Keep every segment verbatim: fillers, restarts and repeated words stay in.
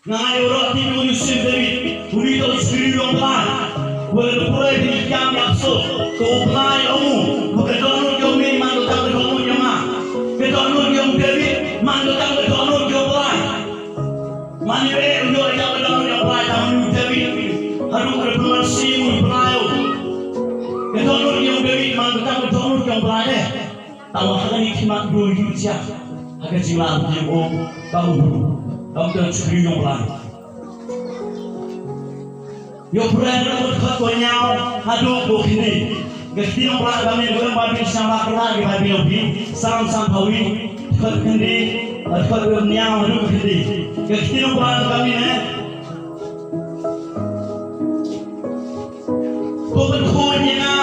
Nga ai ïa u rot ti u Yusuf David, u dei u shakri jong u Blai. Wat la pule phi ïa ka ïa u Yusuf, to u Blai u ong u, ba ka dohnud jong me man ka tang ka dohnud jong nga. Ka dohnud jong u David man ka tang ka dohnud jong u Blai. Mano ba u ïoh ïa ka dohnud jong u Blai, tang u David. Haduh ka pynban sim u Blai u. Ka dohnud jong u David man ka tang ka dohnud jong u Blai eh. Tang ha kane ka khmat u Ujiah, ha ka jinglah u ong, ka u, ka u don shakri jong u Blai. Ïa u Blai ruh u dkhot ko hynñiew haduh ko khyndai. Ka ktien u Blai ba ngin ïoh ba phin sngewbha pynlait ïa ba phin ïoh phi. Salm sanphew wei, dkhot khyndai, dkhot hynñiew haduh ko khyndai. Ka ktien u Blai ba ngin ïoh To pynkhuid ïa nga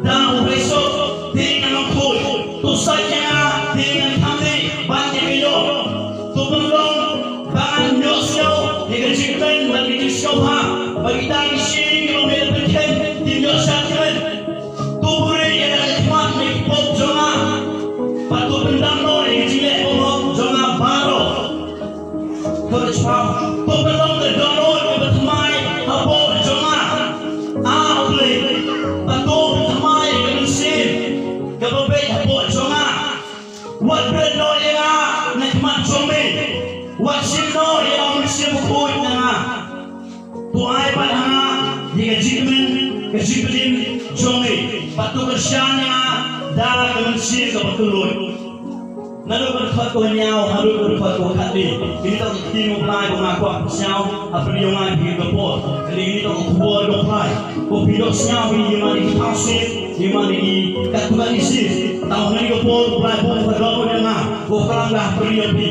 da u briew suk, te ngan ym khuid. To sait ïa nga, te ngan kham dih ban ïa ka ïoh. To pynlong ba ngan ïohsngew ïa ka jingkmen bad ka jingsngewbha, ba kita ki shin kiba me la pynkheiñ kin ïoh shad kmen. To buhrieh ïa ka khmat na ki pop jong nga, bad to pyndam noh ïa ka jingleh bymhok jong nga baroh. Kaba chwa, to pynlong ka dohnud kaba thymmai hapoh jong nga. A Blei, ba to pynthymmai ka mynsiem kaba beit hapoh jong nga. Wat bret noh ïa nga na khmat jong me. Wat shim noh ïa u mynsiem bakhuid na nga. To ai pat ha nga ïa ka jingkmen, ka jingpynim jong me. Bad to kyrshan ïa nga da ka mynsiem kaba kylluid. Naduh ka dkhot ko hynñiew haduh ka dkhot ko khatlai. Kine ki dei ki ktien U Blai ba nga kwah pynshai ha pyrdi ïa nga ha kane ka por. Kane ka dei ka khubor U Blai. Ko phi ïohsngew ïa ma ki pawsien, ïa ma ki katto katne sien. Tang ha kane ka por U Blai ba u pyndonkam ïa nga, ko klam ha pyrdi ïa phi.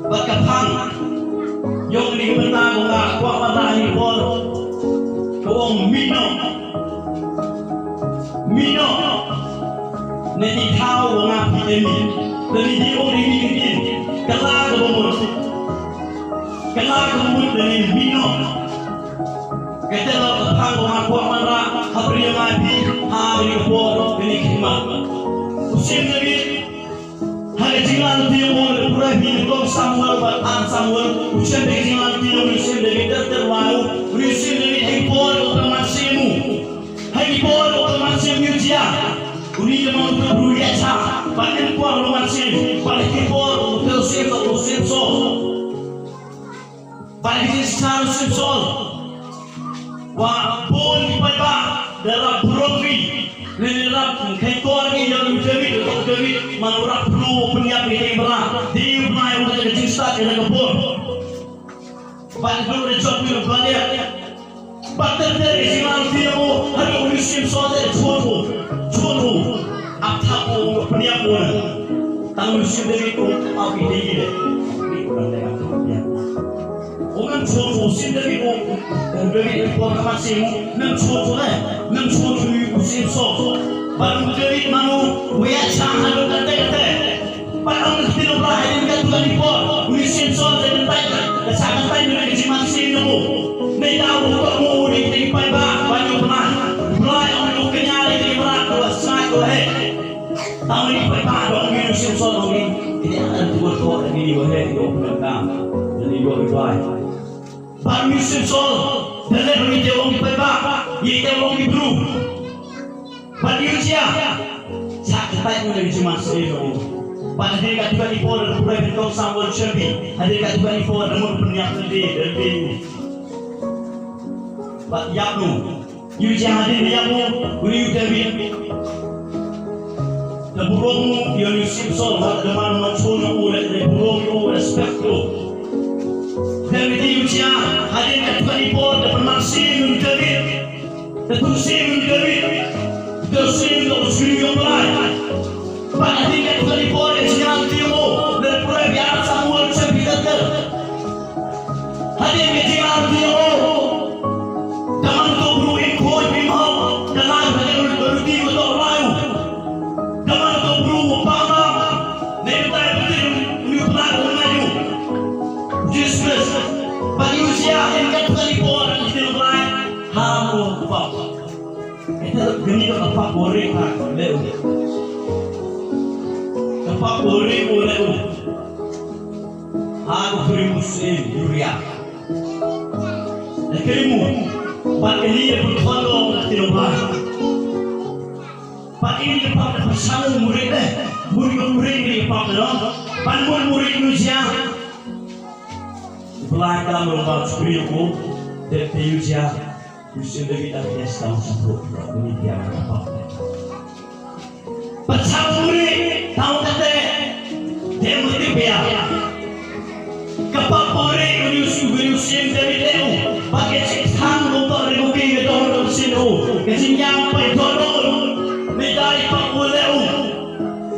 Bad ka phang jong kane ka bynta ba nga kwah ban rah ha kane ka por, ka ong mih noh. Mih noh na ki thaw ba nga phi ai mih. Lane ki ong ïa kine ki ktien, kylla kaba mut. Kylla kaba mut lane mih noh. Kata ka phang ba nga kwah ban rah ha pyrdi ïa nga phi ha kane ka por kane ka khmat. U Syiem David, ha ka Jingïaid Lynti u la pule phi, Tong Samuel bad Ar Samuel, u shem da ka Jingïaid Lynti u Syiem David ter ter lai u, u Syiem David ha ki por ba u pynman sim u. Ha ki por ba u pynman sim u Ujiah. U dei u man u briew ïaid shah, bad ym kwah u man sim, bad ha ki por ba u sim, u sim Saul. Bad ki jingshah u Sim Saul. Wa bun ki paidbah da rap burom ki, ne da rap kheiñ kor ki ïa u David, u David, man u rap pynïap ïa ki mrad. Dei u Blai u da ka jingstad ïa ka bun. Bad u da jop ïa u Goliath. Bad ter ter ki jingïaid lynti u, haduh u Sim Saul te jop u, jop u. Ap thap u, pynïap u. Tang u Sim David u, ap ïa ki de. Ïa ki de. U ngam sngewthuh u Sim David u, u David u por ka mat sim u, ngam sngewthuh eh, ngam sngewthuh u Sim Saul. Bad u David mano, u ïaid shah haduh katta katta. Bad ong ka ktien u Blai hadien katto katne por, u Sim Saul da kyntait, da shah kyntait na ka jingman sim jong u. Nangta u tok mo u dei ki paidbah, ban ïoh pynlait. U Blai ong u kñia ïa ki mrad, u la sngaid u la heh. Tang u dei paidbah da ong ïa u Sim Saul ong ïa, ïa ka dei ka dei u heh ïa u pyndonkam. Da dei u Blai. Bad u Sim Saul da leh ïa ite u ong ki paidbah, ïa ite u ong ki briew. Bad u Ujiah, shah kyntait na ka jingman sim jong u. Bad hadien katto katne por da pule phi Tong Samuel Champi, hadien katto katne por da mut pynïap lynti, da lynti u. Bad ïap noh. U Ujiah hadien ba ïap noh, u dei u David. Da burom ïa u Sim Saul, bad da man, man shu noh u, da burom ïa u, respect ïa u. David, u Ujiah hadien katto katne por da pynman sim ïa u David. Da thung sim ïa u David. Da sim da u Blai. Bad hadien katto katne por da jingïaid lynti u, da pule phi Ar Samuel Champi ter ter. Hadien ka jingïaid lynti u, da man uto u briew im khuid im hok, da lai u hadien u, u dei uto u lai u. Da man uto u briew u pang bam, ne utai u dei u, u lai u ngai u. Jesus Christ. Bad u Ujiah hadien katto katne por da ktien u Blai, ha u pap. Ita kini ka pap bore ka leu. Ka pap bore u leu. Ha u briew u syiem Uria. La kyrmu, bad kane ka pynkhot ïa ka ktien U Blei. Bad ïa ka pap da pyrshang u murid eh. Murid u murid ïa ka pap da. Ban mut murid u jia. U Blei ka lam u ba u briew u. Dep te u jia. U syiem David da ka ïa sdang sa pruh. Uni dia ka pap. Pyrshang u murid, tang kata. Dep mut te pia. Ka pap pore uni u syiem, uni u syiem David leh u. Ba ka jingthan u to ri u ki ka dong u syiem u. Ka jingïap pa i to u. Ni dai pap u leh u.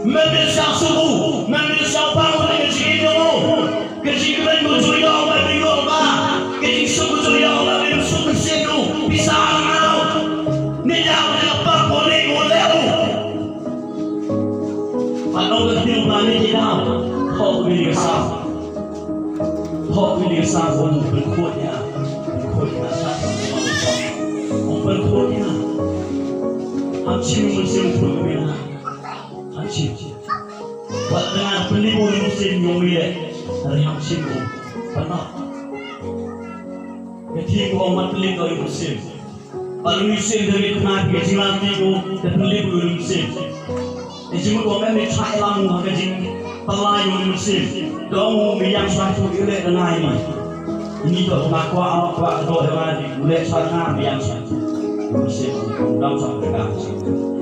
Mem ïa sha suk u. Mem ïa sha pang u ka jingïap u. Ka jingkren u ju ïoh ba ri u ba. Ka jingsuk u ju ïoh ba ri u suk u syiem u. Pisa ngau. Ni dai ka pap pore u leh u. Pat ong ka ktien Blei ne ki dau. Hok uni ka sam. Hok uni ka sam, ong pynkhuid ïa. Pynkhuid ïa sa. Ong pynkhuid ïa. Ham shim, mun shim, pynkhuid ïa. Ham shim. Wat tang pynlip uni u syiem ïong ïa. Ari ham shim ong. Pynlip. Ka ktien ong mat pynlip uni u syiem. Bad uni u syiem David khnang ka jinglanti ko da pynlip uni u syiem. Ka jingmut ong em ne chah lam ha ka jingpynlait uni u syiem. Dong u me ïang sa tu ïa leh da ngai ni. Ini to ma kwah awak kwah to da ngai ni. U leh sa na me ïang sa. U syiem u dang sa ka.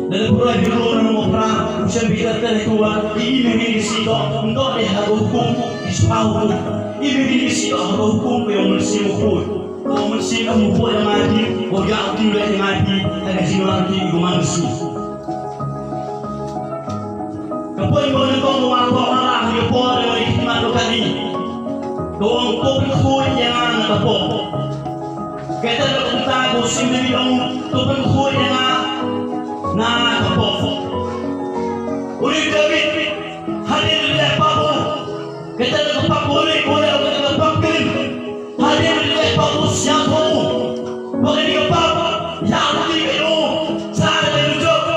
Da le pura di ro na mo pra. U syiem bi da te ku wa. Ini me ni si to. Ndo de ha ko hukum. Ispa hukum. Ini me ni si to ha ko hukum. Ko ïong u syiem u khuid. Ko mynsiem ka mut ïa nga ïa phi, ko ïa u ïa nga ïa phi, ha ka jingïalang ki ko mynsiem. Ka poi ko ne ko ma ko ma la ha ka por ïa ki ma ko ka ni. Ko ong ko pynkhuid ïa nga na ka por. Kata ka kata ko sim ne ong ko pynkhuid ïa nga na ka por. Uri David, hadien leh pap u. Kata ka pap uri, uri, kata ka pap krim. Hadien ba dei pap u siaw tho u. Ba dei ka pap ïa u ti ka u. Sa ka dei u jok.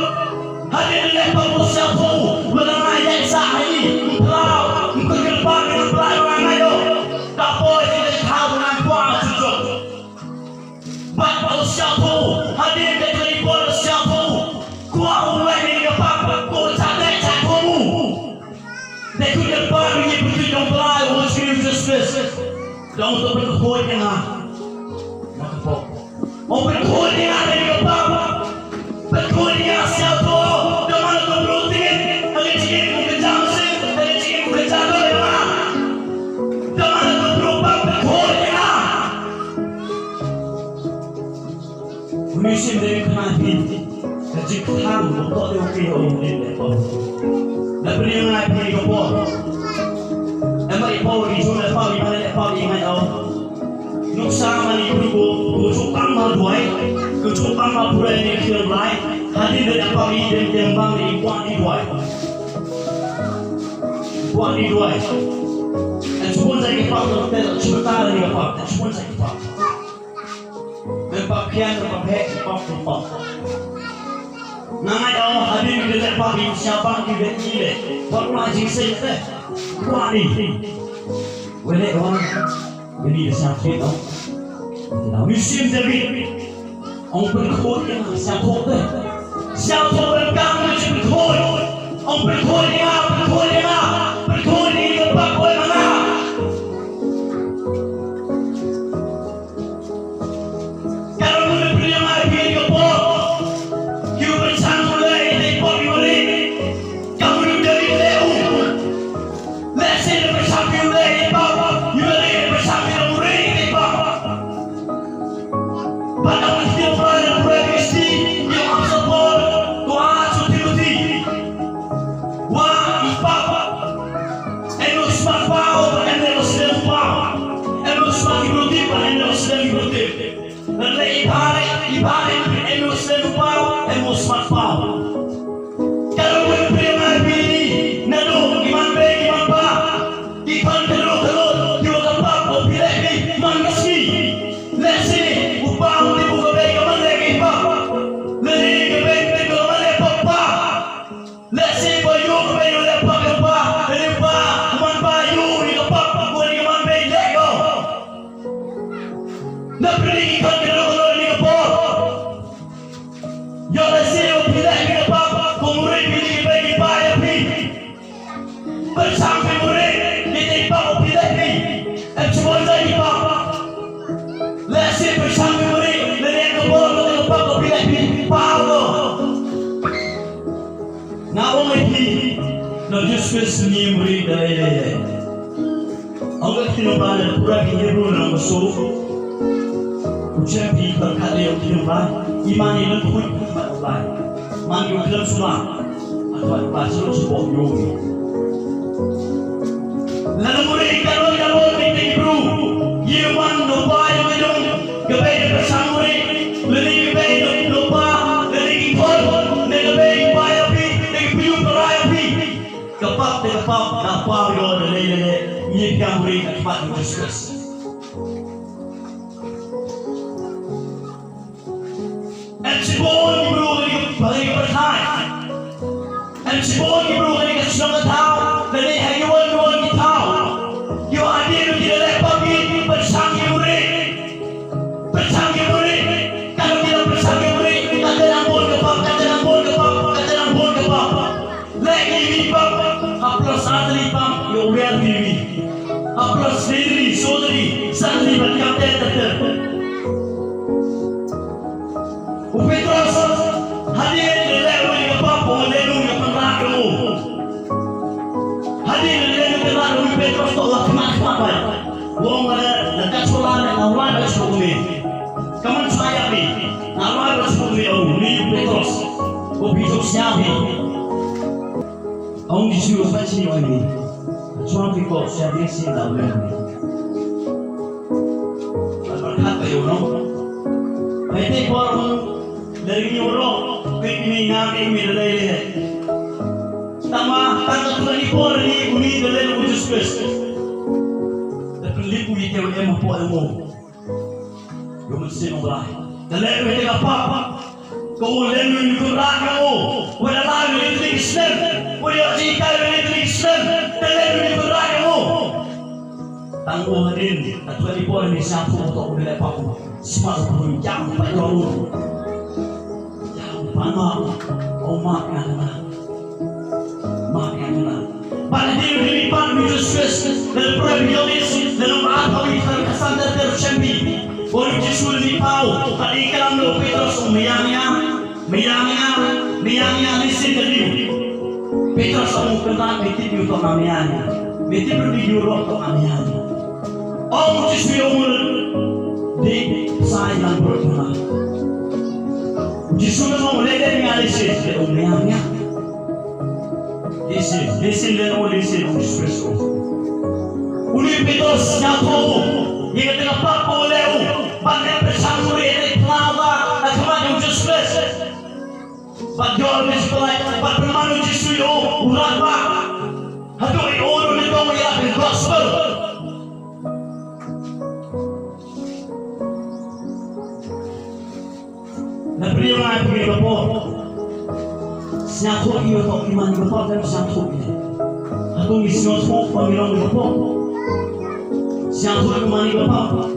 Hadien ba dei pap u siaw tho u. Ba dei ma ïa sa ha i. Plau. Ym ka kyrpad ka plau ba ngai ïa u. Ka poi ka dei thaw ba ngai kwah u jok. Bad ba u siaw tho u. Hadien ba dei pap u siaw tho u. Kwah u leh ïa ka pap. Ko cha dei cha tho u. Dei khun ïa pap ïa pyrtuid jong Blai u Jisu Khrist. Dang to pynkhuid ïa nga. Na ka pop. O pynkhuid ïa nga na ka pop. Pynkhuid ïa nga siaw to. Da man to bro tingin. Agi tingin ku ka jam sin. Agi tingin ku ka jam ïa nga. Da man to bro pap pynkhuid ïa nga. Uni u syiem dei khana hi. Ka jingkthang u toh dei u kynnoh u dei leh pau. Da pynïeng ngai pynïeng ka por. Em ba i pau i jong leh pau i ba leh pau i ngai au. Nuksa man i pynïeng ko ko jong pang ma duai. Ko jong pang ma pura ni khiang lai. Hadien da leh pau i dem dem bang i kwah ni duai. Kwah ni duai. Em chuan sa ki pau da te chuan ta ni ka pau. Em chuan sa ki pau. Mem pap khian, mem pap heh, mem pap, mem pap. Nga ngai da ong hadien ba dei pap i siaw pang ki bet i le. Pap ma jingsei te. Kwah ni. Wele ong. Ini da siaw fit ong. Da u syiem David. Ong pynkhuid ïa nga siaw tho te. Siaw tho te kam ni pynkhuid. Ong pynkhuid ïa nga, pynkhuid ïa nga. Pynkhuid ïa nga pap oi ma nga. Ka long ne pynïeng ai phi ka por. Ki u pynsan u leh i dei pop i wari. Ka mut u David leh u. Lehse ne pynsan phi u leh i dei pop. I wari ne pynsan phi u leh i dei pop. Bad ka mut ki u pynsan u leh i dei pop. Ki u pynsan pop. Ko ha u Timothy. Wa i pop. Em u smat paw, em u slem paw. Em u smat ki brutip, em u slem ki brutip. Lane i bhai, i bhai, em u slem paw, em u smat paw. Ka long u pynïeng ai phi, naduh i man beiñ i man ba. Ki khon khynroo khynroo, ki wa ka pap, u phi leh phi, man ka sngi. Lehse, u paw, te u ka beiñ ka man leh ki pap. Lane ka beiñ, te u ka man leh pap pa. Lehse ba ïoh ka beiñ ïoh leh pap ïa u pa, ïa u pa, u man ba ïoh ïa ka pap, u wan ïa ka Napdeng ki khun ki la ïoh kane ka por. Ïoh lehse phi leh phi ka pap, ko Muri phi dei kiba ki paw ïa phi. Pyrshang phi Muri, ki dei pap ko phi leh phi. Em shibun jait ki pap. Lehse pyrshang phi Muri, lane ka bor lane ka pap ko phi leh phi. Paw ko. Nga ong ïa phi, na Jisu Khrist ngi Muri da lei lei lei. Ong ka ktien u Blei, pura ki Hebru na nong ka soo. U chem phi pyrkhat ïa ka ktien u Blei. I man i lyngngoh phi mat u Blei. Man i u khlem sumar. Atu ai u Blei shu shu bok ïa u. Lada Muri ka don ka don ki Hebru. Ïa wan u Blei ïa u jong. Ka bei da pyrshang Muri. Lada ki bei da u Blei. Lada ki khun. Lada ka bei ki paw ïa phi. Lada ki paw ïa phi. Ka pap te ka pap, ka pap ïa u da lei lei lei. Ngi pdiang Muri ha khmat u Jisu Khrist. Em shibun ki briew ha kane ka pyrthei. Em shibun ki briew ha kane ka shnong ka thaw. Lane ha kiwei kiwei ki thaw. Ki wan hadien ki la leh pap ki pyrshang ïa Muri. Pyrshang ïa Muri. Ka dei ki la pyrshang ïa Muri. Ka dei nang bun ka pap, ka dei nang bun ka pap, ka dei nang bun ka pap. Leh ïa i pap, ha plus artylli pap, ïa u riewtylli. Ha plus artylli, sawtylli, satlli bad kapten ter ter. U Petros, hadien ba leh u ïa ka pap, u leh u ïa ka pynrah ka u. Hadien ba leh u ïa ka pynrah ka u Petros, to la khmat khmat bai. U ong, la ka chola ne nga rai ba shu ong me. Ka man shu ïa me. Nga rai ba shu ong me, u ni u Petros. U Petros ïa me. Ong Jisu ba shi ong ni. Chuang ki ko sia ding si da wen ni. Ba khat ba yo no. Hai te por ong dari ni ro. Pe ni na ke mi da le. Tama tang ka tu ni por ni uni da le u Jisu Khrist. Da pynlip u ite u em po em. Ïa u Mynsiem u Blei. Te leh u ïa ka pap. Ko u leh u ïa u Kynrad ka u. Wat la u ïa u ïa u snem. Wat ïa u ïa u ïa u snem. Te leh u ïa u Kynrad ka u. Tang u hadien. Atu hadien por ni sa pu to u leh pap. Sma u pun jam pa ïa u. Jam pa ma. O ma ka na. Ma ka na. Ba la dei u dei pan u Jisu Khrist, la la pura u Ïoannis, la la mat ha u Ïoannis ka san ter ter u Champi. Ba u Jisu la mih paw, ba dei ka lam u Petros u mih ïa, mih ïa, mih ïa, listen ka dei. Petros u Kynrad, me tip ïa u to nga mih ïa. Me tip ïa u to nga mih ïa. Ong u Jisu ïa u, dei sa ïa u brot ma. U Jisu u ong leh leh ïa leh seh, leh ong ïa ïa. Leh seh, leh seh leh ong leh seh ong Jisu Khrist. U ni Petros ïa ko, ïa ka teng ka pap ko leh u, ban leh pyrshang u leh leh pynlaw ba, ha khmat u Jisu Khrist. Bad jor me shu pynlait, bad pynman u Jisu ïa u, u rat ba. Haduh ïa u, u ne dong ïa ka gospel. Na pyrshang ai pyrshang ka por. Sñiawthuh ïa u to i man ka por, sñiawthuh ïa. Haduh ngi sñiawthuh ba ngi long ka por. Sñiawthuh ïa u man ka por.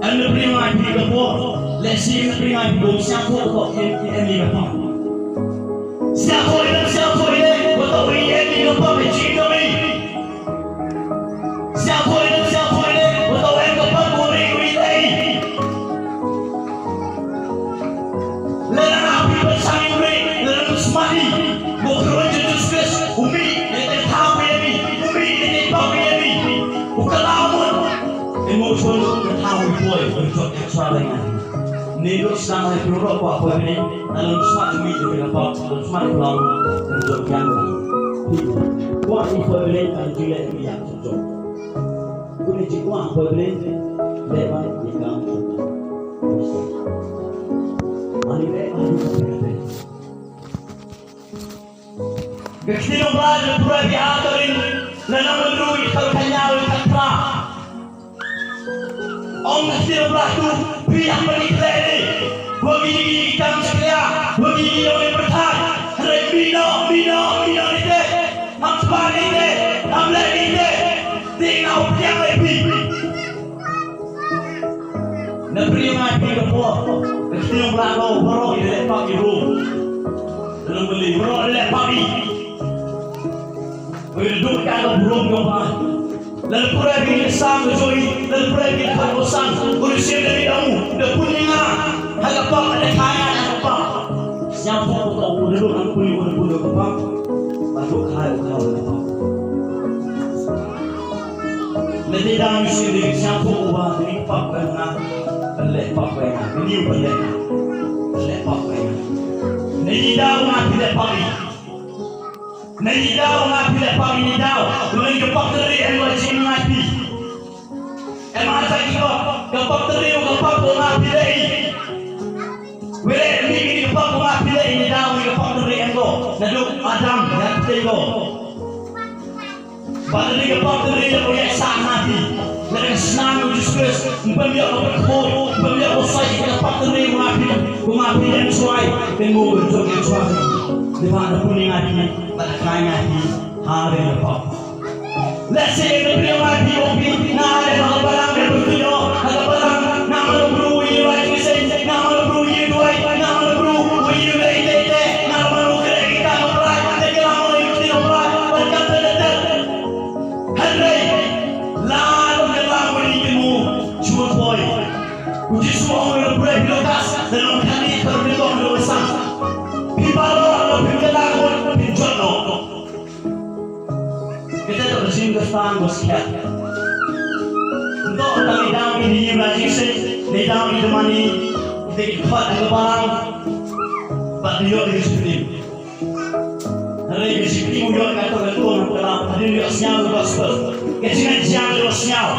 Em na pyrshang ai phi ka por. Lehse em na pyrshang ai phi ka por. Sñiawthuh to em, em ïa ka por. Sñiawthuh ïa, sñiawthuh ïa, wat to em ïa ka por, em jingdon ïa. Sñiawthuh ïa, sñiawthuh ïa, wat to em ka por, em ïa ka por. Lada nga phi pyrshang ïa u, lada u smat ïa u, u khun Jisu Khrist, u mih, ïa ka thaw ïa mi, u mih, ïa ka pap ïa mi, u ka law mut. Emotion ka thaw ïa u poi, u jot ka chwa ïa nga. Ni duk sdang ïa u rok wa poi ni, lada u smat u mih ïa ka pap, lada u smat u law, u jot ka chwa. Kwa ni poi ni, lada u jot ka chwa. Kune ji kwah poi Blei, leh ban ïa kam. Ani leh ban ïa kam. Ka ktien u Blei la pura ïa ka rin, la nang mendroi ka kynja ka pra. Ong ka ktien u Blei tu, phi ïa pynïaid leh ni. Wa ngi ngi kam sklia, wa ngi ngi ong ni pyrthai. Hynrei mino, mino, mino ni te. Ngam sbah ni te, ngam leh ni te. Dei nga u pdiang ïa phi. Pyrshah ïa phi ka por. Ka ktien Blai ka ong baroh ki leh pap ki rum. Lada ym lei baroh leh pap i. Wei da duk ka ka burom ka ba. Lada pura phi ka sang ka joi, lada pura phi ka sang. Ko Ïoh Siem da phi da u, da pun ïa nga. Ha ka pap, ha ka khaïa, ha ka pap. Sngewthuh ko ta u da duk ang pun ïa u da pun ïa ka pap. Ba duk khaïa u khaïa u da pap. Lada dang ïoh shisha sngewthuh uba dei pap ka nga, ka leh pap ka nga, ka leh pap ka nga, ka leh pap ka nga. Ngi da u nga phi leh pap i. Ngi da u nga phi leh pap i, ngi da u. Ngi ka pap teri em wa jing nga phi. Em ata ki pap, ka pap teri u ka pap u nga phi leh i. Wele ni ni ka pap u nga phi leh i, ngi da u ni ka pap teri em ko. Naduk Adam ya phi ko. Ba lada ka pap ka ri ka ïaid sah ha phi. Lada ka snam u Jisu Khrist, ym pynbiang ka pynkhoi, ym pynbiang ka sai, ka pap ka ri u nga phi, u nga phi ïeng shuwa, pynmut u jong ïeng shuwa. Dei ba na puni nga phi, ba na kai nga phi, ha ri ka pap. Let's say, in the prayer, my people, phi, na ha ka balang, ka pynkhoi, ha ka balang, na ma bru, u ïa rai ki seng, na ma bru, u ïa duwai, na ma bru, u ïa rai te te, na ma bru, kre ki ka no prai, te ki la mo ri ki no prai, ba ka te te te. Hynrei la ruh ka la mut ïa ki mu shu poi. U Jisu u ong ïa u briew Lukas, da long kane ka ruh ka long ruh ka sang. Phi baroh ruh phin kylla mut phin jot noh. Kata ka jingkyrpad ba skhem. Nto tang i dang i di ïa la jingshai, i dang i da mane, i da i khot ïa ka balang. Bad ïoh ïa ka jingpynim. Hynrei ka jingpynim u ïoh ka to ka to na ka la hadien ïoh sñiaw ka gospel. Ka jingngeit jong u ïoh sñiaw.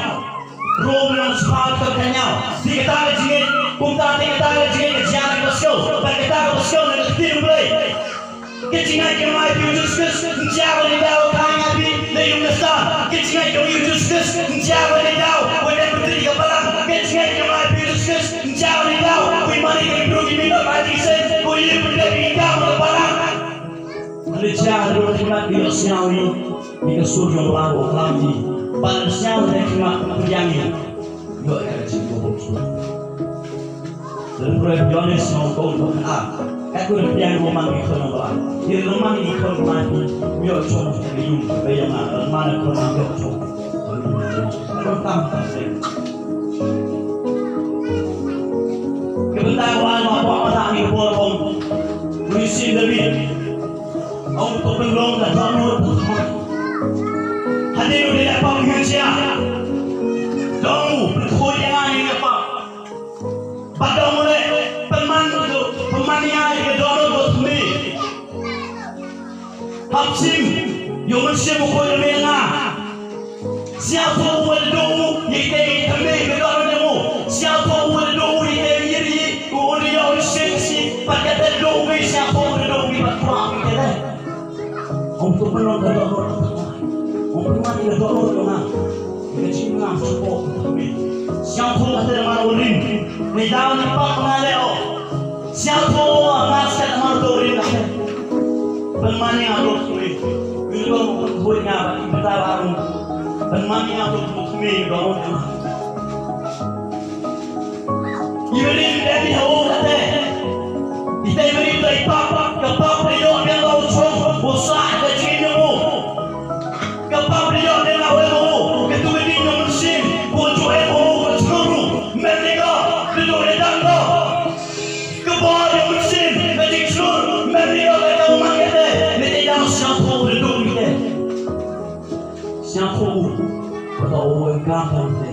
Rom lynnong spah ka kñiaw. Te kata ka jingngeit, kumta te kata ka jingngeit ka jia na ka gospel. Bad kata ka gospel na ka ktien Blei. Ka jingngeit ka mai phi u Jisu Khrist, jia ka ni daw ka ngai phi, na yung na sa. Ka jingngeit ka u Jisu Khrist, jia ka ni daw, wa dei pyrthei ka balang. Ka jingngeit ka mai phi u Jisu Khrist, jia ka ni daw, wa mane ka bru ki minot ba ti sen, wa ïa pyrthei ka balang. Hynrei jia ruh khmat ïoh sñiaw ïa ka sur jong u Blei u klam ïa. Ban sñiaw ruh khmat pdiang ïa. Ïoh ïa ka jingkyrkhu. Lada pura ïoh ne sñiaw ko ko ka. Ka ko pdiang ko man ki khun u Blei. Ïa ko man ki khun u Blei. Ïoh chong ka ïung ka ïa ma. Man ko man ïoh chong. Ka tam tam se. Ka bynta ko an ma ko ma ta ni ko ko. Wi sin David. Ong to pynlong da dohnud. Hadien u dei da pap ïa jia. Dong u pynkhoi ïa nga ïa ka pap. Ba dong u leh pynman u, pynman ïa nga ïa ka dohnud ba thymmai. Hap shim ïa u Mynsiem Bakhuid ïa me nga. Sngewthuh u wa da duh u ïa kitei ki thymmai ka dohnud jong u. Sngewthuh u wa da duh u ïa kitei ki ri u, u da ïoh u shisien shi bad ka da duh u, sngewthuh u wa da duh u bad kwah u ïa kitei. Ong to pynlong ka dohnud. Ong pynlong ka dohnud jong nga. Ka jingngam support ka thymmai. Sngewthuh ka te da man u rim. Ni daw ni pap nga leh o. Sngewthuh nga sngewthuh mar to ri na. Pynman ïa nga ruh thymmai. Wi ruh pynkhoi nga ba ki bynta ba ruh. Pynman ïa nga ruh thymmai ruh. Ïa ri dei ha u kate. Ite ri dei pap, ka pap ri ïoh dei la u chong, u sah ka jingim u. Ka pap ri ïoh dei la u em u, ka tu ka ding ka mynsiem, u ju em u, ka chong u. Mem ri ko, ri tu ri dang ko. Ka bor ïa u mynsiem, ka jingshlur, mem ïoh ka dang man kate, ne te dang sngewthuh u da duh kate. Sngewthuh u, ba ka u em ka kate.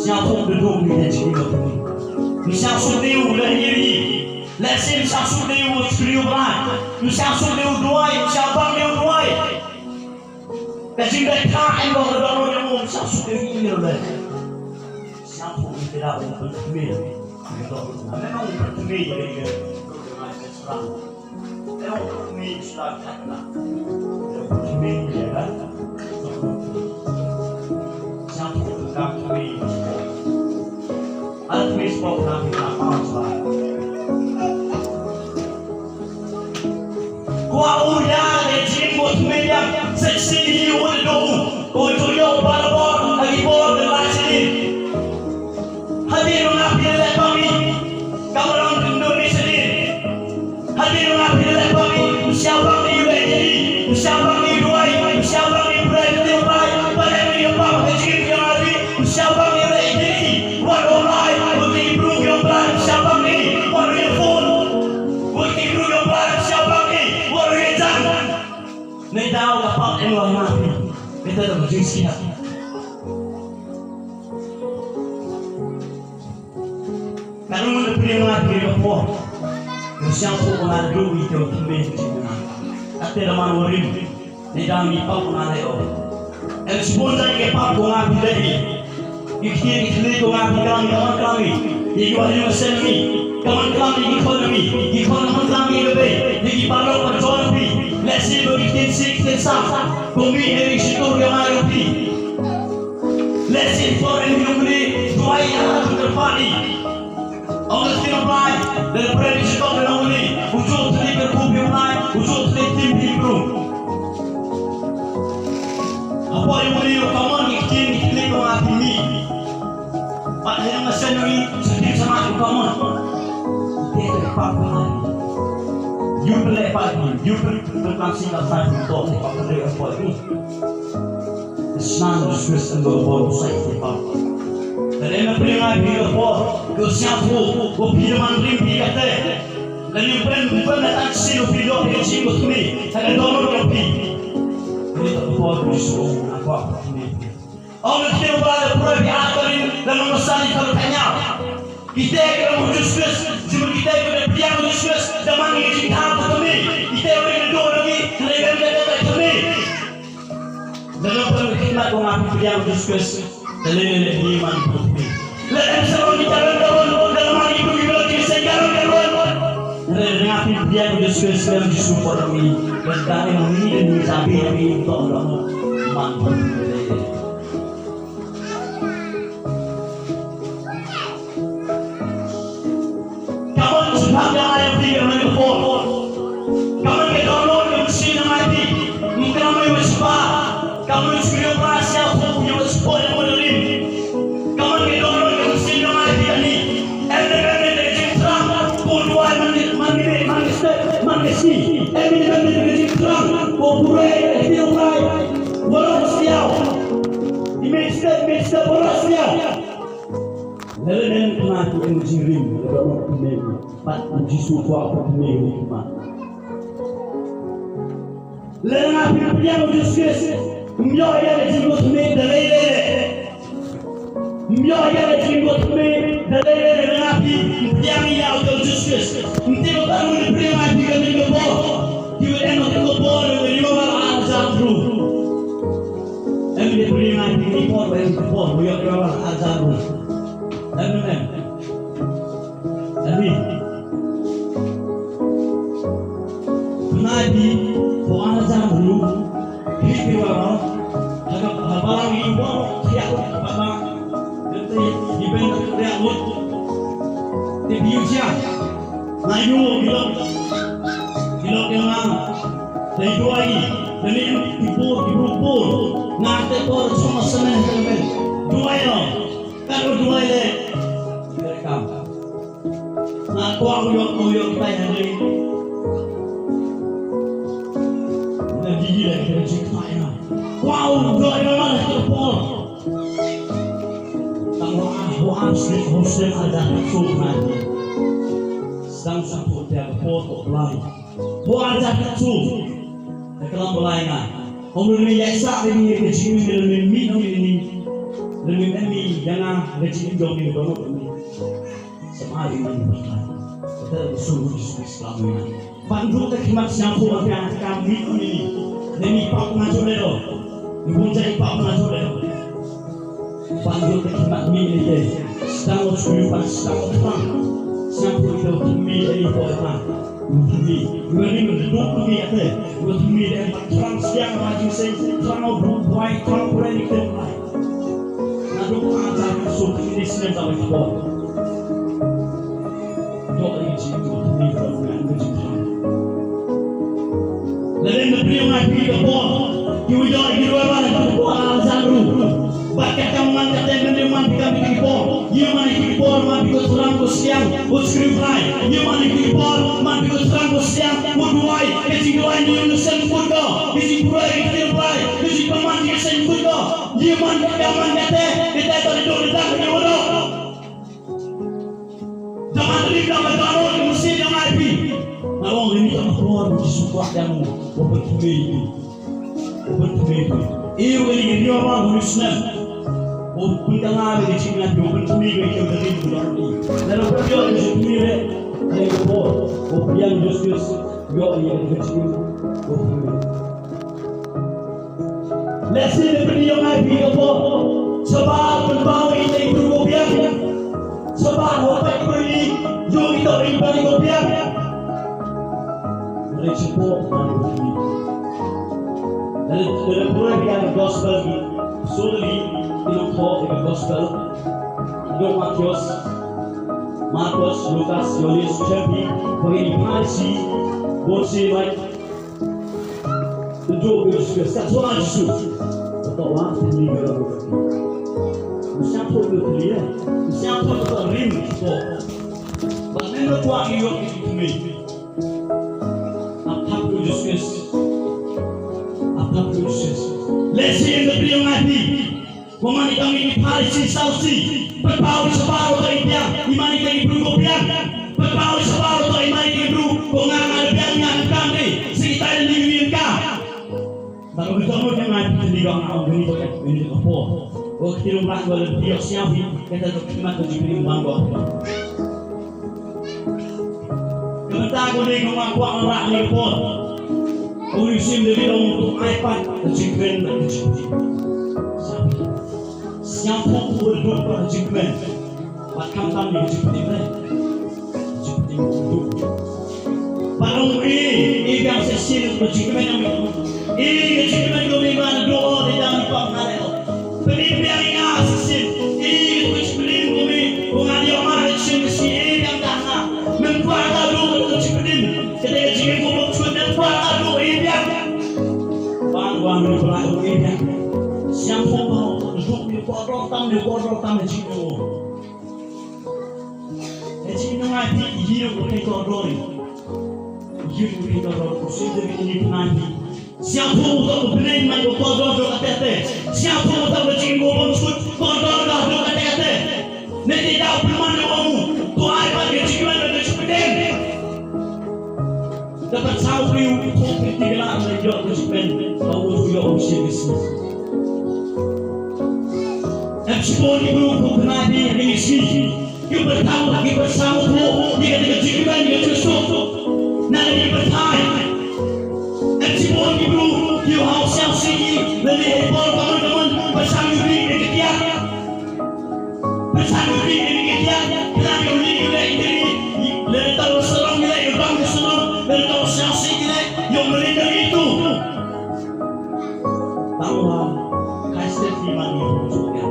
Sngewthuh u da duh kate jingim kate. Sngewthuh u da ïa ri. Lehse sngewthuh u da u sngewthuh u ba. Sngewthuh u duwai, sngewbang u duwai. Ka jingdei ka em ba ka dohnud jong u sngewthuh u da ri. Sngewthuh u da u pynthmei. Ka dohnud na. Memang u pynthmei ïa ka. Kwah u ïa ka jingim ba thymmai ïa, sa shisien hi u da duh u. Ko ju ïoh barabor ha ki por ba la shisien. Te da ka jingsiat. Ka nong na pyrshang nga phi ka por. Ka siang phu ka nga du i te u thymme ka jingmyntoi. Ka te da man warim. Ni dang ni pap ko nga leh o. Em sbun da ke pap ko nga phi leh i. Ki ktien ki thylliej ko nga phi klang i, ka man klang i. Ïa ki wah ïa ka sem i. Ka man klang i ki khon i. Ki khon ka man klang i ka bei. Ïa ki paralok parajor phi. Lehse ba ki ktien sih ktien sam. Ko mih ïa ki shitur ïa nga ïa phi. Lehse por em ïa u mane. Duwai ïa ka kyrpad i. Ong ka ktien U Blai, da la pret shitom da la ong uni, u juh thylliej kyrkhu phi U Blai, u juh thylliej tim phi bru. Hapoh ïa uni u common ki ktien ki thylliej ko nga phi mih. Pat ïa nga sen uni, sa tim sa mah u common. Te te pap ko nga. Ïa phi leh pat ïa phi, ïa phi leh pat ïa phi, ïa phi leh pat ïa phi. Snan Jisu Khrist yn bor bor u sai ki pap. Lada na pyrshang ai phi ka por, ka siang phu, ko phi da man rim phi kate. Lada pyrshang phi na tak sil phi dok phi ka jingmut ni, ta ka download ka phi. Ni ta ka por Jisu na kwah phi. Ong na phi ba da pura phi atarin, lada na masa ni ka ka nyaw. Kita ki la mut Jisu Khrist, jingmut kita ki la pdiang Jisu Khrist, da man ki jingthaw ka thymme. Kita ki la duk lagi, ki la ïa ka thymme. Lada pynkhidmat ko nga phi pdiang Jisu Khrist, da lei lei lei ni man pynkhidmat. Lada em sa wan ki jalan ka wan, da man ki pynkhidmat ki seng jalan ka wan. Lada nga phi pdiang Jisu Khrist, lada Jisu por ni, lada ni ni ni jabi ni to man pynkhidmat. Ka mon sbha ka ai phi ka mon ka por. Ka mon ka download ka machine ka ai phi. Ka mon ka sbha. Ka mon sbha ka sia phu ka sbha ka mon rim. Ka mon ka download ka machine ka ai phi ka ni. Em da ka ni da jingthrang. Ko duwai man ni man ni man ni step man ni si. Em ni man ni da jingthrang. Ko burai ka ni burai. Walau siau. Imi step imi step walau siau. Lada nen kena ki em jingrim, lada nen kena pat u Jisu kwah pat kena ki mat. Lada nga phi pdiang u Jisu Khrist, ym ïoh ïa ka jingmut kena da lei lei lei. Ym ïoh ïa ka jingmut kena da lei lei lei, lada nga phi pdiang ïa u Jisu Khrist. Ym tip ba ka mut pdiang ïa phi ka mut ka bor. Ki wa em ka bor, ka ïoh ba la arjan ru. Em de pdiang ïa phi ka bor, em ka bor, ïoh ba la arjan ru. Amen. Amen. Pynai phi, pynai phi, pynai phi, pynai phi, ha ka, ha balang i bor, thiah, ha balang. Te, i ben, thiah, lut. Te, phi ïa, na ïa, i lok. I lok ïa nga. Te, i duwai, te, ni, i bor, i bor, bor. Nga te bor, song, song, song, song. Duwai, ïa. Kan u duwai le. Welcome. Na kwah u ïoh, u ïoh tai ha ri. Na di le ka jingkhlaiñ na. Kwah u ïoh ïa man ka por. Tang wa, wa, sli, hostel ada ka su na. Sang sang tu dia ka por ko lai. Wa ada ka su. Ka klam Blai nga. Hong lum ïa sa ïa ka jingim ïa lum mih ïa lum mih ïa nga ka jingim jong ngi ka dohnud ïa ngi. Sa ma ïa ngi. Ka ta ka sum Jisu Khrist ka lam ïa nga. Ban ruh ka khmat sñiawphuh ïa ka kam mih ïa ngi. Lum mih pap nga jong leh doh. Ngi bun jait pap nga jong leh doh. Ban ïoh ka khmat mih ïa lade. Sdang ot shu ïoh ban sdang ot khmat. Sdang ot ïoh khmat mih ïa lade. Khmat mih. Ïoh ri ïoh duk khmat mih ïa lade. Ïoh khmat mih ïa lade. Ban thrang sdang ban jingseng. Thrang ot duk bai thrang pura ïa lade. Nadong ka jar ka suk ini snem da bai khmat. Ïoh ri jingkut ni ka ruh ngan ka jingkut. Lada na phi ïoh ngai phi ka por, ki ïoh ki ruh ba na ka por ala jan ruh. Bad ka kam man ka tem ne man phi kam phi ki por. Ïoh man ki por man phi ko thrang ko siang, ko script line. Ïoh man ki por man phi ko thrang ko siang, ko duwai, ka jingduwai ni ïoh sen put ko. Ka jingduwai ka jingduwai, ka jingpaman ka sen put ko. Ïoh man ka kam man ka tem, ka tem ta dok ta ka ïoh dok. Dang man ri dang man dang ri mesti dang ai pi. Nga ong ri ni ka por Jisu kwah dang u pynthame ri. U pynthame ri. Ïa kane ka ïoh ba u snem. U pynkylla ïa ka jingngeit, u pynthikna ïa ka jingngeit u don. Lada u pynïoh ïa ka jingngeit, ha kane ka por u pdiang Jisu Khrist, ïoh ïa ka jingngeit u pynïoh. Lehse lada pynïoh ïa ka por, shabar pynpaw ïa ka jingngeit u pynïoh. Shabar u pynïoh ïa ka jingngeit u pynïoh. Lada shapoh man u pynïoh. Lada, lada pura ïa ka gospel, surely, ïa ka gospel. Ïa Mathaios, Markos, Lukas, Ïoannis, Jempi, bad ïa ki Pharisi, bun shi mai. Te ju, ju, ju, sa, sa, Jisu. Te to wa, te ni ga. Siang pho te ni, eh. Siang pho te rim, pho. Ba men lo kwa ki yo ki ni. Ap hap ku Jisu. Ap hap ku Jisu. Lehse ïa ka priang ati. Ko mane ka ngi Pharisi Sadusi, pynpaw shabar ïa i biang, i mane ka ngi bru ko biang. Pynpaw shabar ïa i mane ka ngi bru ko nga nga biang nga kam ni, si tai ni ni ka. Ba ko jong mo jong ngai ni ko nga ni ko ni ko po. Ko ki rung ba ko le biang siang ni, kata ko ki ma ko ji bru bang ko. Ka bynta kane ka ma kwah ban rah ïa ka por. Ka u Mynsiem David u ong to ai pat ka jingkmen bad ka jingpynim. Sngewthuh u duk bad ka jingkmen. Bad khamtam ïa ka jingpynim ne. Jingpynim u duk. Bad ong i, i biang shisien ka jingkmen ong i. I ka jingkmen ong i ban duk ong i dang i pang hale ong. Pynïaid biang ïa nga shisien. Ïa ka jingpynim ko mi, ko nga ïa ma ka jingpynim shisien ïa biang ka nga. Men kwah ka duk ka jingpynim. Ka dei ka jingim ko bym sngewthuh men kwah ka duk ïa biang. Bang bang men kwah duk ïa biang. Siang ko bang duk ïa ko duk tam ïa ko duk tam ïa jingim ko. Ka jingim nga ti ïa ko ka duk. Ïa ko ka duk ko shisien ïa ko. Sngewthuh uta u bneng man u kordor dor kata kata. Sngewthuh uta u jingim u bym sngewthuh kordor dor kata kata. Ne te da u pynman u ong u. To ai pat ka jingkmen ka jingpynim. Da pat saw ri u ko ki ti la na ïoh ka jingkmen. Ba u ïoh u shi ki si. Em shibun ki bru ko kena di ri shi. Ki pyrthei, ki pyrthei ko, ki kata ka jingkmen, ki jingkmen. Na ki pyrthei. Em shibun ki bru, ki hau siang si ki, lane hei por kaman kaman, pyrthei ki ri, ki kiak. Pyrthei ki ri, ki kiak. Kena ki ri, ki ri, ki ri. Lane tang sarong ki ri, ki bang ki sarong, lane tang siang si ki ri, yung ri, ki ri tu. Tang wa, kai step ki man ki bru, ki kiak.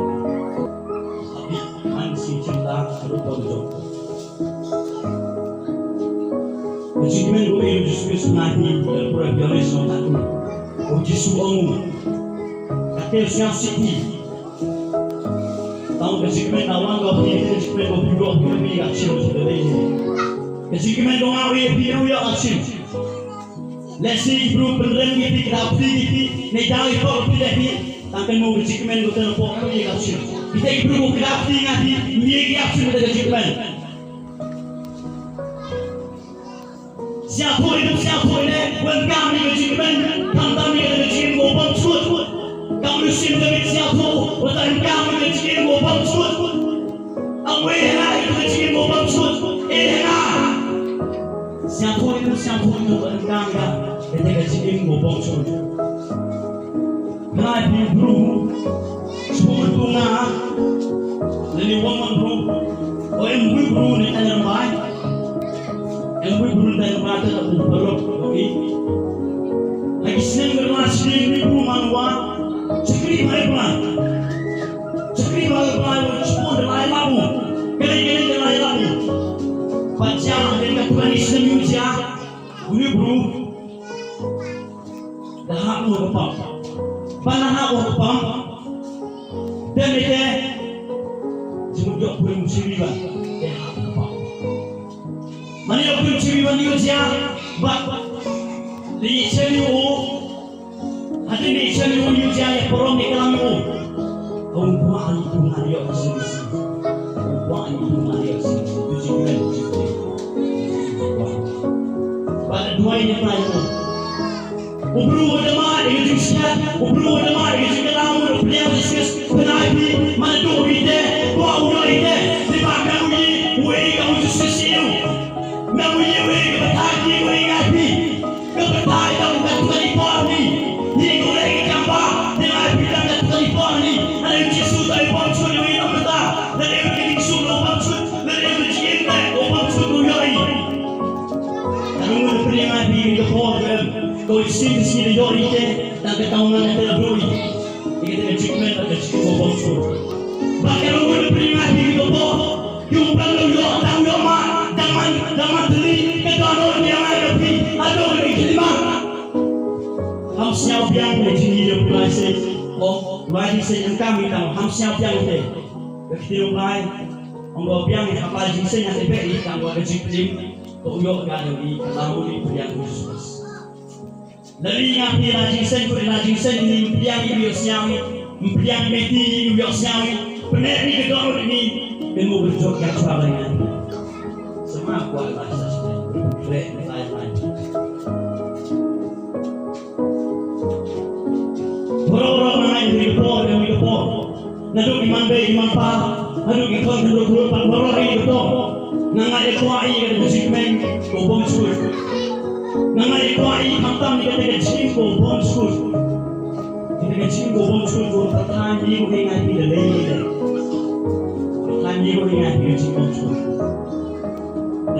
Ka jingkmen ko ïa u Jisu Khrist na hi, ïa pura pura sngewthuh. U Jisu u ong u. Ka tel siang siti. Tang ka jingkmen na wan ka phi, ka jingkmen ko phi ko phi ka chim ka dei. Ka jingkmen ko nga u ïa phi u ïa ka chim. Lehse i bru pynrem ïa phi, ka dei phi ïa phi, ne dei i pok phi ïa phi. Tang ka mo ka jingkmen ko tang pok phi ïa ka chim. Kita i bru ko ka dei phi nga phi, ni ïa ka chim ka jingkmen. Sngewthuh ïa u, sngewthuh ïa u, wan kam ïa ka jingkmen, khamtam ïa ka jingim u bym sngewthuh. Kam u Mynsiem David sngewthuh, wan kam ïa ka jingim u bym sngewthuh. Am wei hana ïa ka jingim u bym sngewthuh, eh hana. Sngewthuh ïa u, sngewthuh ïa u, wan kam ïa ka jingim u bym sngewthuh. Ngai phi bru, sbu tu nga, lane wan man bru, o em bru bru ne tang bai, em bru bru tang bai tang u parok, okay. Lagi snem berma snem ni bru man wa, chakri bai bai, chakri bai bai, sbu de bai labu, kene kene de bai labu, bacha de ka tuan snem yu ja, bru bru. Da hap mo ka pam. Ba na hap mo ka pam. Te me te. Jumut jok pun chiri ba. Te hap ka pam. Mani jok pun chiri ba ni jia. Ba. Li chiri u. Hati ni chiri u ni jia ya porom ni kalam u. Ong kwa ani tu ngani jok chiri si. Ong kwa ani tu ngani jok chiri si. Tu chiri ba ni chiri. Ba. Ba na dua ini pa u. U briew uba dei ka jingsiat, u briew uba dei ka jingkylla mut, u pdiang Jisu Khrist, pynai phi, mano u ïeit te, kwah u ïoh ïeit te, te ba mem u ïeit, u ïeit ka u Jisu Khrist ïa u. Mem u ïeit, u ïeit ka pyrthei, u ïeit ka pyrthei, ka pyrthei ka tu ka por ni. Ïeit u leh ka kam ba, te ngai phi ka tu ka por ni. Hynrei u Jisu u dei u bym sngewthuh ïa u mynta, u dei ka jingsuk u bym sngewthuh, u dei ka jingim u bym sngewthuh u ïeit. Ka long u pdiang ïa phi ka por ka em. Ko i sing sing ïoh ïa te, tang ka tang na ka te la broi. Ïa ka te ka jingkmen ka jingkmen ko bong sut. Ba ka long u pdiang ïa phi ka por. Ïa u plan lo ïoh tang ïoh ma. Dang man dang man teli ka don ïa ngai ka phi. Ado ka ki ma. Ham sñiaw biang ka jingïoh phi lai se. Ko lai se em kam ïa tang ham sñiaw biang te. Ka kti u lai. Ong ko biang ïa ka lai jingse ïa te be ïa tang ko ka jingklim. Ko ïoh ka ïoh ïa ka lam u ïa pdiang u Jisu. Lari nga phi la jingsen, phi la jingsen ni mpiang i ïoh sñiaw, mpiang i meti i ïoh sñiaw, pyneh ni ka dor ni, pynmu berjok ka chwa la nga. Sama kwa la sa sñiaw, re ni lai lai. Bro, bro, na ngai ni por, ni por. Naduh i man bei i man pa, naduh i khon naduh khun pat baroh i to. Nga nga i kwah i ka jingkmen ko bym sngewthuh. Nga nga i kwah i khamtam i ka te ka jingim ko bym sngewthuh. Ka te ka jingim ko bym sngewthuh ko pyrthei ni ko i ngai i da lei lei. Pyrthei ni ko i ngai i ka jingim bym sngewthuh.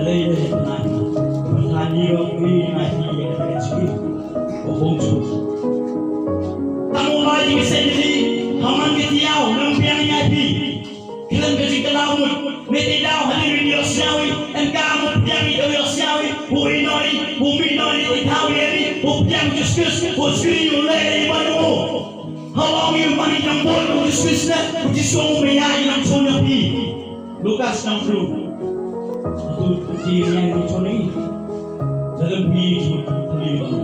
Lei lei pyrthei. Pyrthei ni ko i ngai i ka te ka jingim ko bym sngewthuh. Tang u bai jingïaseng jong ngi ha man ka tiaw, nang biang ïa phi. Khlem ka jingkylla mut, ne te daw ha ngi ïoh sñiaw, em ka mut biang ïa ïoh sñiaw, u ïeh noh, u mih noh, ne te thaw ïa ngi, u biang Jisu Khrist, u skri u leh ïa ban u. Ha long ïa u man ïa nang bor u Jisu Khrist ne, u Jisu u mih ïa nang chon ïa phi. Lukas nang pru. Atu ti ïa nang chon ïa phi. Dalam phi, phi, phi, phi.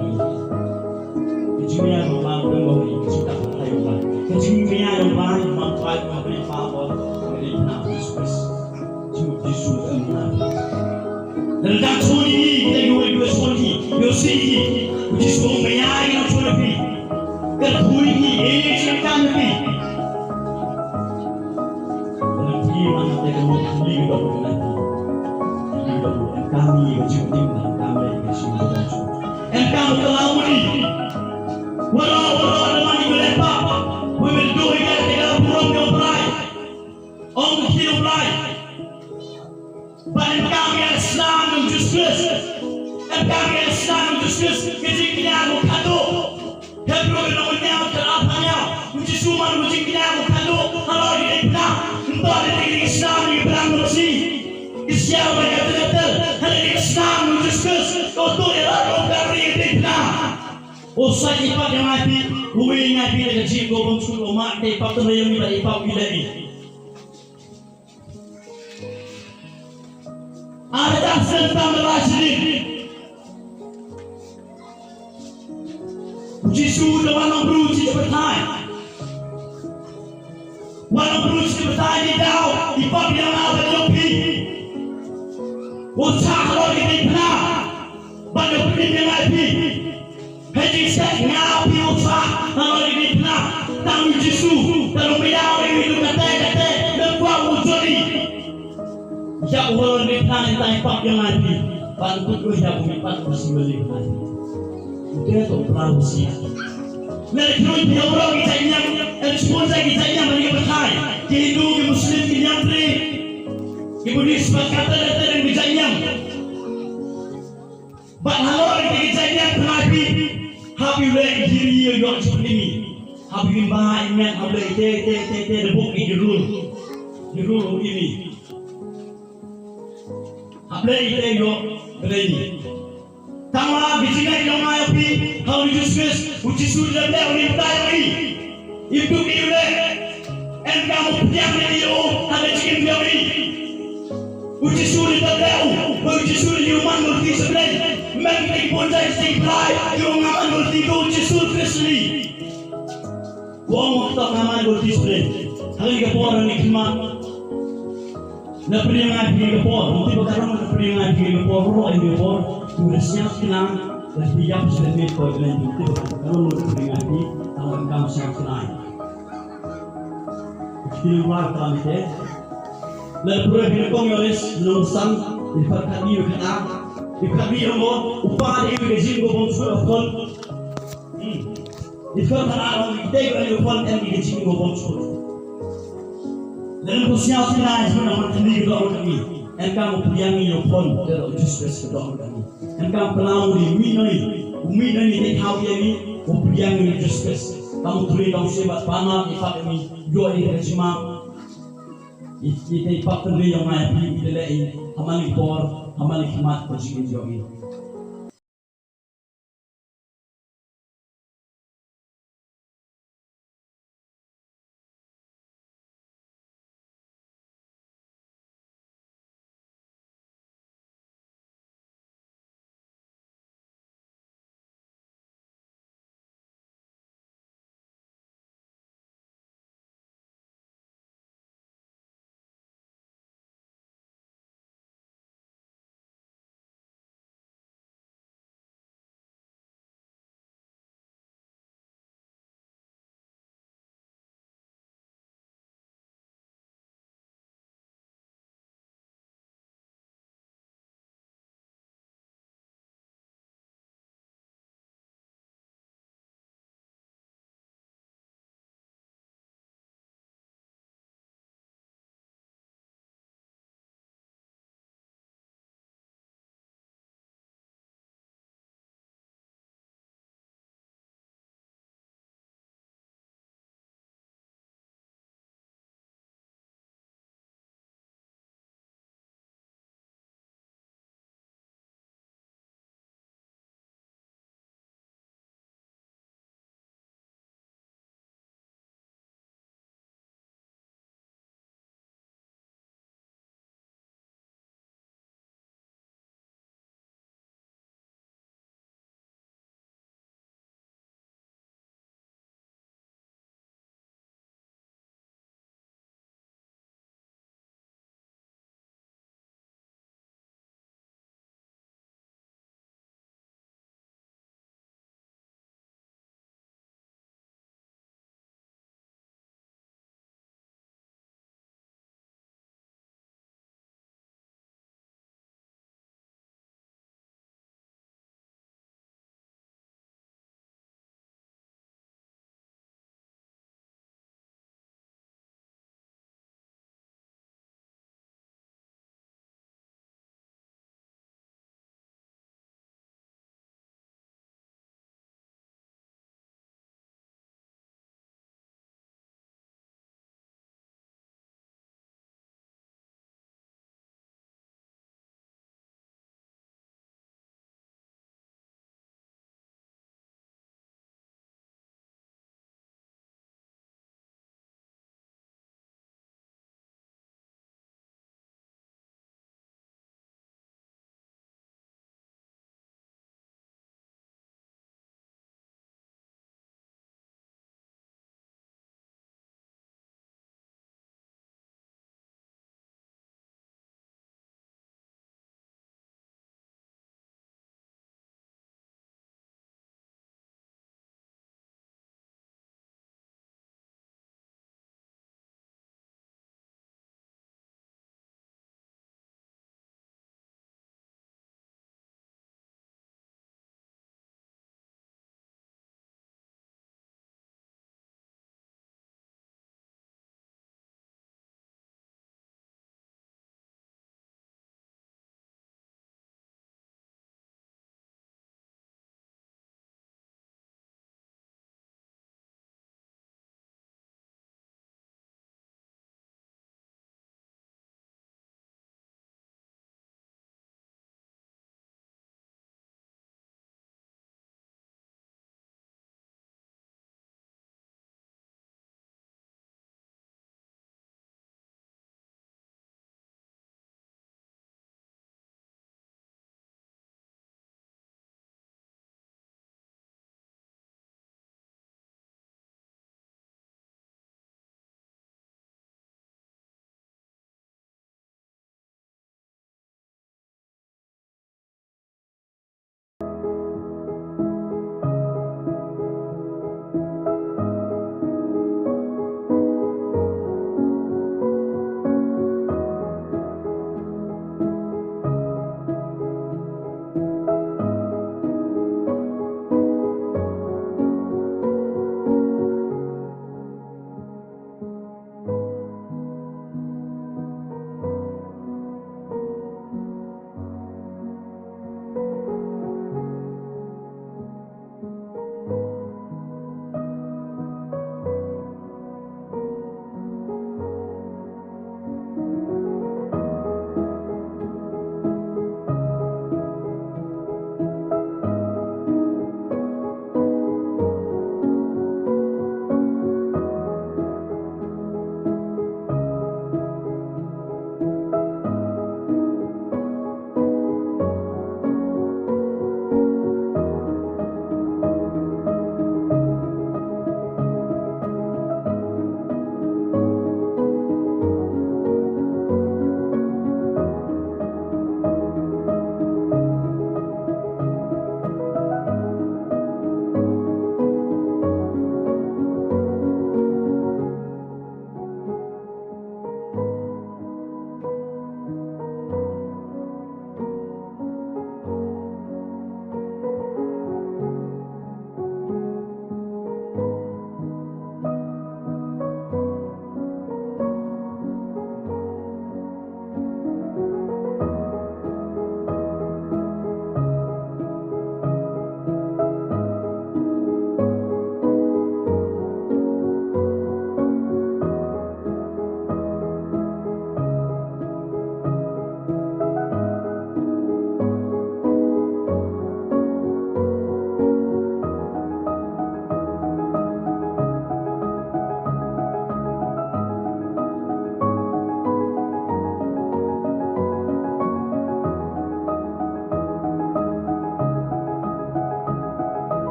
Ka jingmia jong U Blei ka long ka jingtap ka jong U Blei. Ka jingmia jong U Blei man Trai, man Blei Pa, man Blei Kynrad Jisu Khrist. Jisu, Jisu ka mia. Lada ka choni kita yu yu choni yu si yu Jisu mia yu choni pi. Ka thui ni e ni kan pi. Lada phi man te ka mut ni ka dok na. Ni ka dok ka mi ka jiw ni na ka mi ka jiw. Em kam ka la wuni. Wara wara da mani ko le pa. Wi me do ya te ka burom yo prai. Ong ki yo prai. Ba em kam ya snam nang Jisu Khrist. Em kam ya snam nang Jisu Khrist. Ke jing knya ko kado. Hebru no nya ka apa nya. Jisu man ko jing knya ko kado. Halo di pna. Nto de ke snam ni pna no si. Kisiaw ba ya te te. Halo di snam nang Jisu Khrist. Ko to ya ro ka ri de pna. O sa i pap ïa ngi phi, u ïa ngi phi da ka jingim ko bym sngewthuh, ma te pap te ïa ngi ba i pap i la i. Ada sen tam la sini. Jisu da wan nang bru chi pyrthei. Wan nang bru chi pyrthei ni daw, i pap ïa nga ba ïong phi. U chah halor ki dei pna. Ba da pyndim ïa nga phi. Hei jingseh nga phi u chah halor ki dei pna. Tang u Jisu, tang u maya u ïa u kate kate, da kwah u jodi. Ïa u halor ki dei pna ni tang i pap ïa nga phi. Ban kut u ïa u mi pan u si mali pna. U te to pla u si. Lada khroi phi ïa u rong ki jait niam, em sponsor ki jait niam ha ri ka pyrthai. Ki Hindu, ki Muslim, ki niam Tre, ki Buddhist, bad kata kata ki jait niam. Bad halor ki jait niam pynai phi. Hap ïa u leh ki jiri ïa u ïoh jingpynlimi. Hap ïa u leh ba i met, hap leh te te te te da buk ki rule. Ki rule u imi. Hap leh ite ïoh blei. Tangba ki jingngeit jong nga ïa phi ha u Jisu Khrist, u Jisu u la leh u ïa u tai ïa u. Im duk ïa u leh. Em kam u pdiang ïa u ha ka jingim ïa u. U Jisu u la leh u, u Jisu u la ïa u man u lti sa blei. Mem ki bun jait jingpynlait ïa u ngam man u lti, u Jisu Khrist li. Ko ong to nga man ko discipline. Hali ka por ni khmat. Na pynïaid phi ka por, mesti ba ka long na pynïaid phi ka por, ro in ka por, tu da siap kina. Lada phi ïap sha ka miet ko, lada phi tip ba ka long lut phi, nga phi tang ban kam sha ka nai. Phi wan ka miet. Lada phi ïa kong Yohanes nong san, i pat ka ni ka na, i pat ni ong, u pa de ka jingkyrkhu bym suk khon. Hmm. I khon ka na ong, i te ka ni khon em i ka jingkyrkhu bym suk. Lada phi sngewthuh na jingkyrkhu na man ka ni ka dok ka ni. Em kam u pdiang ïa u khon, ka dok Jesus Christ ka dok ka ni. Em kam pynlong u ri mi noi, u mi noi ni te khaw ïa mi, u pdiang ïa Jesus Christ. Kam u three dong shi bat pama i pat mi, ïoh ïa ka jingma. I, i te i pat tynri ïong ai phi, i te leh i, ha man i por, ha man i khmat ka jingim ïoh i.